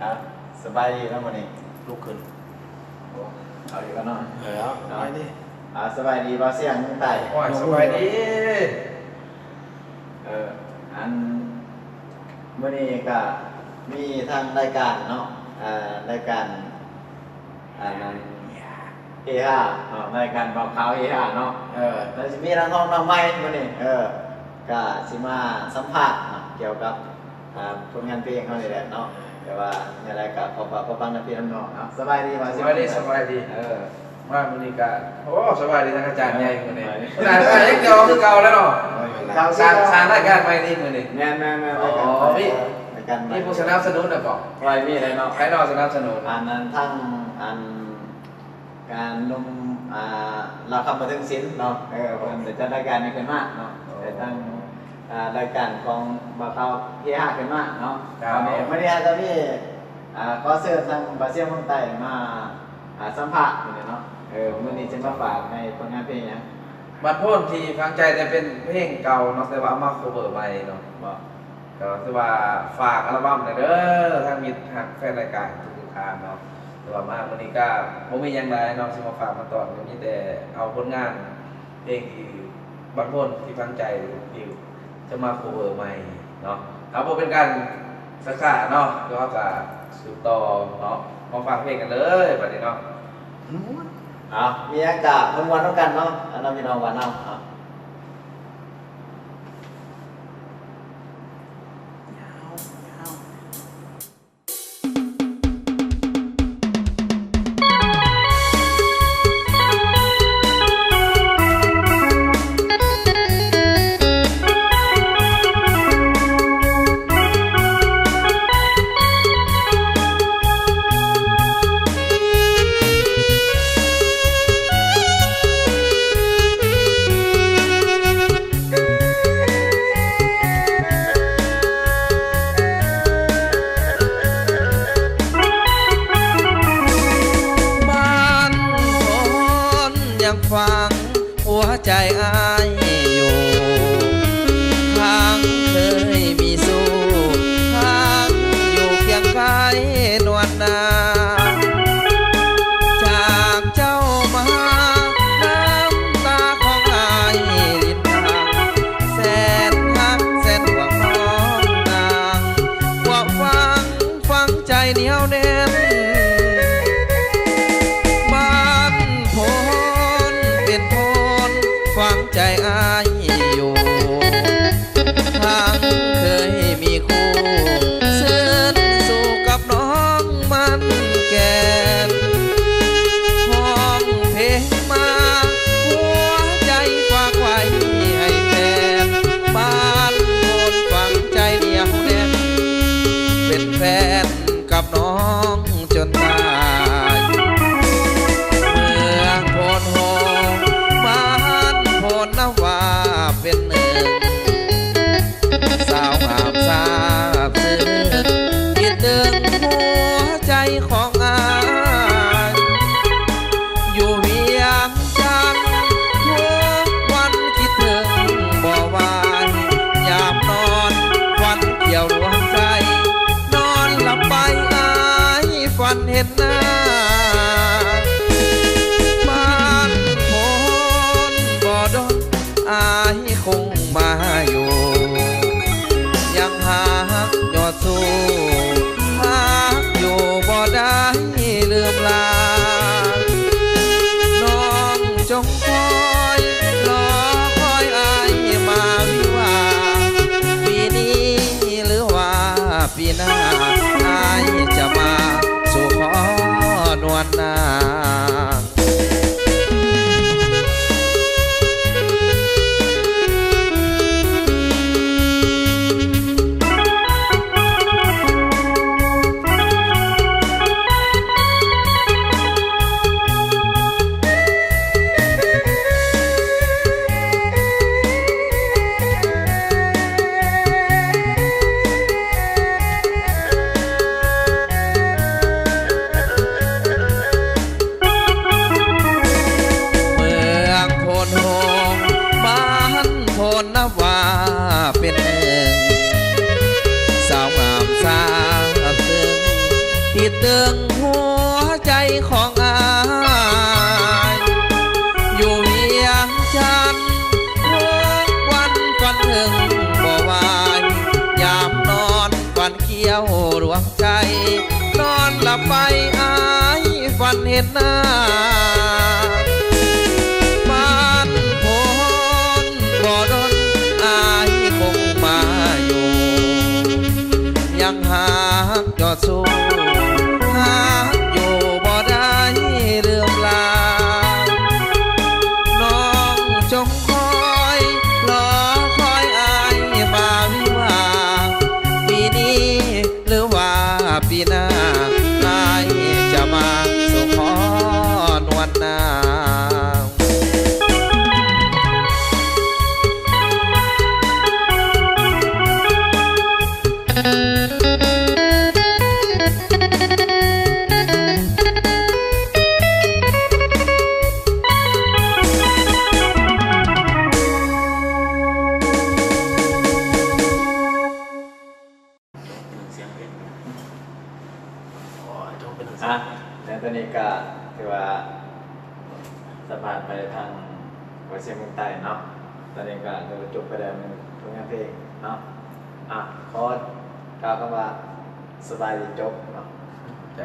ອ່າ ສະບາຍດີເນາະມື້ນີ້ ລຸກຂຶ້ນ ໂອ້ ເອົາອີກແລ້ວເນາະ ເອີ ເອົາ ເອົາ ສະບາຍດີ ອ່າ ສະບາຍດີບ່າວສຽງເມືອງໃຕ້ ໂອ້ຍ ສະບາຍດີ ເອີ ອັນ ມື້ນີ້ກະມີທາງລາຍການເນາະ ອ່າ ລາຍການ ອັນນັ້ນ ເຮຮາເນາະ ລາຍການບ່າວຂາວເຮຮາເນາະ ເອີ ແລ້ວຊິມີນັກຮ້ອງນ້ອງໃໝ່ມື້ນີ້ ເອີ ກະຊິມາສຳພາດເນາະ ກ່ຽວກັບ ອ່າ ຜົນງານເພງເຮົານີ້ແຫຼະເນາະ ແຕ່ວ່າແນວໃດກະຂໍຝາກຂໍຟັງນຳພີ່ນຳນ້ອງເນາະ ສະບາຍດີ ສະບາຍດີ ສະບາຍດີ ເອີ ມາມື້ນີ້ກະ ໂອ້ ສະບາຍດີທາງອາຈານໃຫຍ່ມື້ນີ້ ໜ້າຕາຍັງຫຼໍ່ຄືເກົ່າແລ້ວເນາະ ສ້າງ ສ້າງລາຍການໃໝ່ນີ້ມື້ນີ້ ແມ່ນໆໆ ລາຍການໃໝ່ ມີ ລາຍການໃໝ່ ມີຜູ້ສະໜັບສະໜູນແລ້ວບໍ່ ໂອ້ຍ ມີແລ້ວເນາະ ໃຜເນາະສະໜັບສະໜູນ ອັນນັ້ນທາງ ອັນ ການໜຸ່ມ ອ່າ ລາວຄຳບໍ່ເຖິງສິນເນາະ ເອີ ເພິ່ນໄດ້ຈັດລາຍການນີ້ຂຶ້ນມາເນາະ ໄດ້ຕັ້ງ ອ່າ ລາຍການຂອງບ່າວຂາວເຮຮາຂຶ້ນມາເນາະ ມື້ນີ້ ມື້ນີ້ອາດຈະມີ ອ່າ ຂໍເຊີນທາງບ່າວສຽງເມືອງໃຕ້ມາ ອ່າ ສຳພາດມື້ນີ້ເນາະ ເອີ ມື້ນີ້ຊິມາຝາກໃນຜົນງານເພງຫຍັງ ບັດໂພນທີ່ຝັງໃຈ ແຕ່ເປັນເພງເກົ່າເນາະ ແຕ່ວ່າເອົາມາ cover ໃໝ່ເນາະ ບໍ່ ກໍຖືວ່າຝາກອັລະບັມແດ່ເດີ ທັງມິດຮັກແຟນລາຍການທຸກໆທ່ານເນາະ ແຕ່ວ່າມາມື້ນີ້ກໍບໍ່ມີຫຍັງຫຼາຍເນາະ ຊິມາຝາກມາຕ້ອນ ກໍມີແຕ່ເອົາຜົນງານເພງທີ່ບາງຄົນທີ່ຝັງໃຈທີ່ຈະມາ cover ໃໝ່ເນາະ ເຮົາບໍ່ເປັນການຊັກຊ້າເນາະ ເຮົາກໍສືບຕໍ່ເນາະ ມາຟັງເພງກັນເລີຍບັດນີ້ເນາະ ເອົາ ມີຫຍັງກໍມ່ວນໆນຳກັນເນາະ ອັນນັ້ນພີ່ນ້ອງວ່າເນາະ ເອົາ. ບ້ານໂພນຍັງຝັງຫົວໃຈອ້າຍຢູ່ ທັງເຄີຍມີຊູ້ ທັງຢູ່ຄຽງຂ້າຍນວນນາ ຈາກເຈົ້າມາ ນ້ຳຕາຂອງອ້າຍລິນທາງ ແສນຮັກແສນຫວງນ້ອງນາງ ຄວາມຫວັງຝັງໃຈໜຽວແໜ້ນ ບ້ານໂພນເປັນໂພນຝັງໃຈອ້າຍຢູ່ ທັງເຄີຍມີຄູ່ ຊື່ນຊູ່ກັບນ້ອງໝັ້ນແກ່ນ ຮ້ອງເພງມາ ຫົວໃຈຝາກໄວ້ໃຫ້ແຟນ ບ້ານໂພນຝັງໃຈໜຽວແໜ້ນ ເປັນແຟນ ກັບນ້ອງຈົນຕາຍ ເມືອງໂພນໂຮງ ບ້ານໂພນນະວ່າເປັນໜຶ່ງ ສາວງາມຊາບຊຶ້ງ ຄິດເຖິງຫົວໃຈຂອງອ້າຍ ຢູ່ວຽງຈັນ ທຸກວັນຄິດເຖິງບໍ່ຫວາຍ ຍາມນອນຝັນກ່ຽວລວງໃສ ນອນຫຼັບໄປອ້າຍຝັນເຫັນໜ້າ ບ້ານໂພນບໍ່ດົນ ອ້າຍຄົງມາຢູ່ ຍັງຮັກຍອດສູ້ ຮັກຢູ່ບໍ່ໄດ້ລືມລາ ນ້ອງ ຈົ່ງຄອຍ ລໍຄອຍອ້າຍມາວິວາ ປີນີ້ຫຼືວ່າປີໜ້າ ອ້າຍຈະມາສູ່ຂໍນວນນາງ. ເມືອງໂພນໂຮງ ບ້ານໂພນນະວ່າເປັນໜຶ່ງ ສາວງາມຊາບຊຶ້ງ ເຖິງຫົວໃຈຂອງອ້າຍ ຢູ່ວຽງຈັນ ທຸກວັນຝັນເຖິງບໍ່ວາຍ ຍາມນອນຝັນກ່ຽວດວງໃຈ ນອນຫຼັບໄປອ້າຍຝັນເຫັນໜ້າ ບານພົນບໍ່ດົນອ້າຍຄົງມາຢູ່ ຍັງຮັກ ຍອດສູ້ ຫາກຢູ່ບໍ່ໄດ້ລືມລາ ນ້ອງຈົ່ງຄອຍ ລໍຄອຍອ້າຍມາວິວາ ປີນີ້ຫຼືວ່າປີໜ້າ ອ້າຍຈະມາສູ່ຂໍນວນນາງ. ສຽງເພງ ອາ ແລ້ວຕອນນີ້ກະຖືວ່າສຳພາດໄປທາງເມືອງຊຽງເມືອງໃຕ້ເນາະ ຕອນນີ້ກະຖືວ່າຈົບໄປແລ້ວ ແມ່ນຜົນງານເພງເນາະ ອາ ຂໍກ່າວຄຳວ່າ ສະບາຍດີຈົບເນາະ ໃຈ